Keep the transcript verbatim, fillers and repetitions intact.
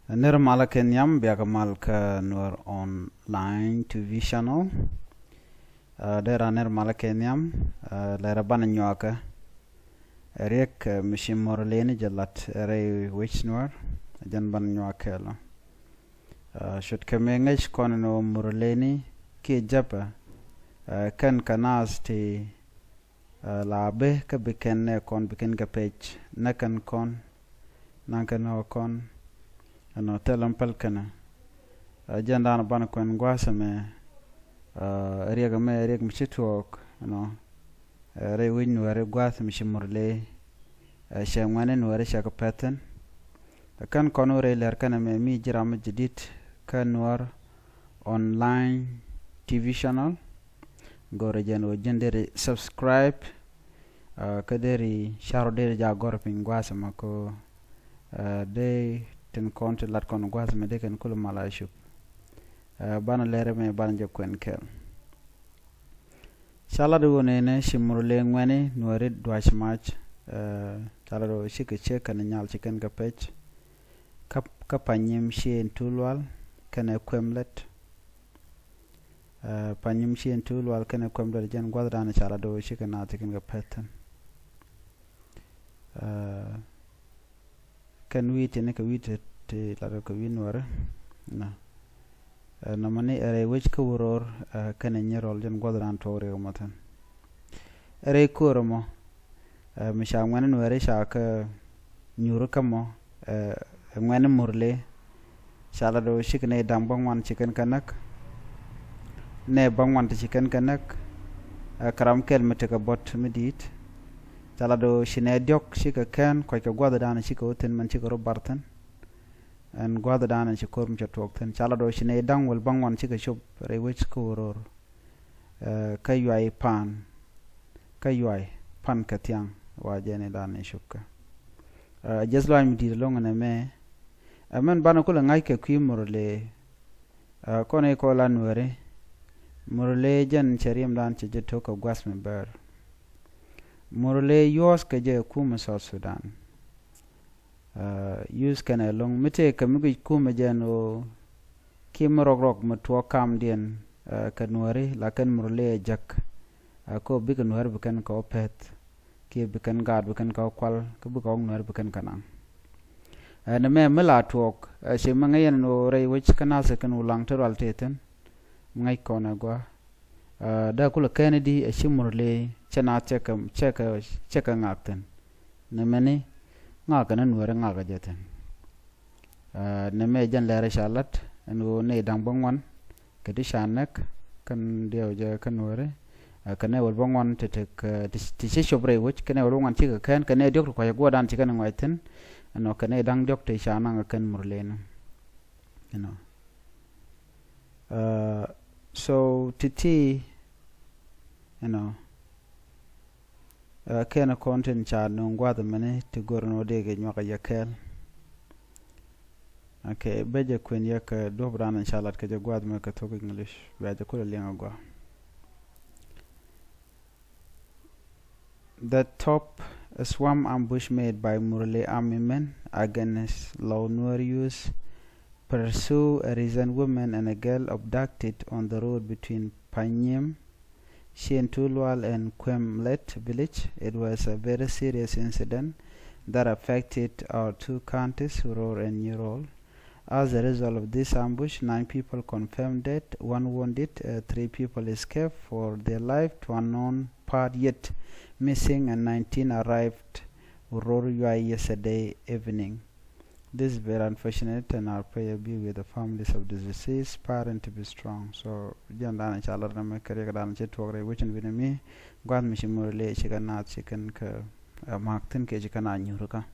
Nir malä kɛ nhiam, biakɛ mal kä Nuer Online T V channel. Dee ran nir malä kɛ nhiam, lɛrɛ banɛ nyuakä riɛk mi ci Murleni jɛ lat rɛy wec Nuer, jɛn banɛ nyuakä lɔ. Cut kɛ mi ŋäc kɔn ni wä Murleni kiɛ jäpɛ kɛn kɛ naath ti la bi kä bi kɛn nɛ kɔn bi kɛn kɛ pec nɛ kɛn kɔn naŋ kɛn ɣä kɔn ɛnɔ thilɛ päl kɛnɛ. Jɛn da̱a̱n banɛ kuɛn gua̱a̱th ɛmɛ riɛk ɛmɛ riɛk mi ci tuɔɔk ɛnɔ rɛy wi̱c Nuɛri gua̱a̱th mi ci Murle cɛ ŋuɛni Nuɛri cɛ kɛ pɛthin. Kɛn kɔn wä rɛy lɛr kɛn ɛmɛ mi ji̱ ram mi ji̱ di̱t kä Nuɛr Online T V channel. Go̱rɛ jɛn wä ji̱n deri subscribe kä deri share deri ja gɔr piny gua̱a̱th ɛmɛ ko dee tin kɔn ti lat kɔn gua̱a̱th ɛmɛ dee kɛn kul mal a cup. Banɛ lɛr ɛmɛ banɛ jɛ kuɛn kɛl. Ca lat wä nɛnɛ ci Murle ŋuɛni Nuɛri duac mac. Ca lat wä cikɛ cek kɛn nyal ci kɛn kɛ pec kä Panyim Cien Tulual kɛnɛ Kuem Lɛt. Panyim Cien Tulual kɛnɛ Kuem Lɛt jɛn gua̱th dan ca lat wä cikɛ naath ci kɛn kɛ pec thin. Kɛn wi̱i̱ tini kɛ wi̱i̱ ti ti lat kɛ wi̱i̱ Nuɛri. Nɔmɔ ni ɛ rɛy wec kä Wuror kɛnɛ Nyirol jɛn gua̱th dan tuɔk riɛk mɔ thin. Ɛ rɛy ko̱r mɔ mi ca ŋuɛni Nuɛri ca kä nyuri kä mɔ ɛ ŋuɛni Murle. Ca lat wä cikɛ nɛ da̱ŋ bäŋuan ci kɛn kɛ näk. Nɛ bäŋuan ti ci kɛn kɛ näk. Ɛ kɛ ram kɛl mi tekɛ bɔt mi di̱i̱t. Ca lat wä ci nɛ diɔ̱k cikɛ kɛn kuackɛ gua̱th dan cikɛ wä thin mɛn cikɛ rɔ bar thin. Ɛn gua̱th dan ci ko̱r mi cɛ tuɔɔk thin ca lat wä ci nɛ da̱ŋ wäl bäŋuan cikɛ cop rɛy wec kä Wuror. Kä Yuay Pan kä Yuay Pan kɛ thiaŋ wa jɛn i̱ dan i̱ cop kä. Jɛth luac mi di̱i̱t ɛlɔ̱ŋ ɛn ɛmɛ. Ɛmɛn banɛ kulɛ ŋa̱c kɛ kui̱ Murle. Kɔn i̱ kɔn la Nuɛri Murle jɛn cɛ riɛm dan cɛ jɛ tok kɛ gua̱th mi bɛr. Murle yuɔ̱ɔ̱th kɛ jɛ kum South Sudan. Yuth kɛnɛ lo̱ŋ mi tëë kɛ mi guic kumɛ jɛn ɣöö kiɛ mi rɔk rɔk mi tuɔɔk kamdiɛn kɛ Nuɛri la kɛn Murle ɛ jäk. Kä bikɛ Nuɛri bi kɛn kɛ wä pɛth kiɛ bi kɛn gaat bi kɛn kɛ wä kual kä bikɛ wä Nuɛri bi kɛn kɛ naŋ. Ɛn ɛmɛ mi la tuɔɔk ci mi ŋäc yɛn ɛn ɣöö rɛy wec kä nath kɛn Wulaŋ ti rual tëë thi̱n. Mi ŋäc kɔn ɛ gua̱a̱. Dee kulɛ kɛn di ɛ ci Murle cɛ naath cɛ kɛ cɛ kɛ cɛ kɛ ŋaak thi̱n. Nɛmɛni ŋaak kɛn Nuɛri ŋaak ɛ jɛ thi̱n. Nɛmɛ jɛn lɛr ca lat ɛn ɣöö nɛy da̱ŋ bäŋuan kɛ ti ca näk kɛn diɛw jɛ kä Nuɛri. Kɛ nɛy wäl bäŋuan ti ti ti ci cop rɛy wec kɛ nɛy wäl bäŋuan cikɛ kɛn kɛ nɛy diɔ̱k ti kua̱c guɔ̱ɔ̱rdan ci kɛn ŋuac thi̱n. Ɛnɔ kɛ nɛy da̱ŋ diɔ̱k ti ca naŋ kɛ kɛn Murle ni. Ɛnɔ. So ti̱ti̱ ɛnɔ. Kɛn kɔn tin ca nuŋ gua̱th mɛni ti gör ni wä dee kɛ nyuak a yɛ kɛɛl. Okay, bɛ jɛ kuën yɛ kɛ duɔ̱p dan in ca lat kɛ jɛ gua̱th mɛ kɛ thok English bia jɛ kulɛ liɛŋ a gua̱. The top swamp ambush made by Murle army men against Lau Nuer youth pursue a recent woman and a girl abducted on the road between Panyim, Shin Tulwal and Kwemlet village. It was a very serious incident that affected our two counties, Uror and Nyirol. As a result of this ambush, nine people confirmed dead, one wounded, uh, three people escaped for their life to unknown path yet missing, and nineteen arrived Uror Yuai yesterday evening. This is very unfortunate and our prayer be with the families of the deceased parent to be strong. So jɛn dan ca lar nɛ mɛ kɛ riɛk dan cɛ tuɔk rɛy wecin wi̱nɛ mi gua̱th mi ci mur lɛ ci kɛ naath ci kɛn kɛ mak thin kɛ ci kɛn a nyur kä.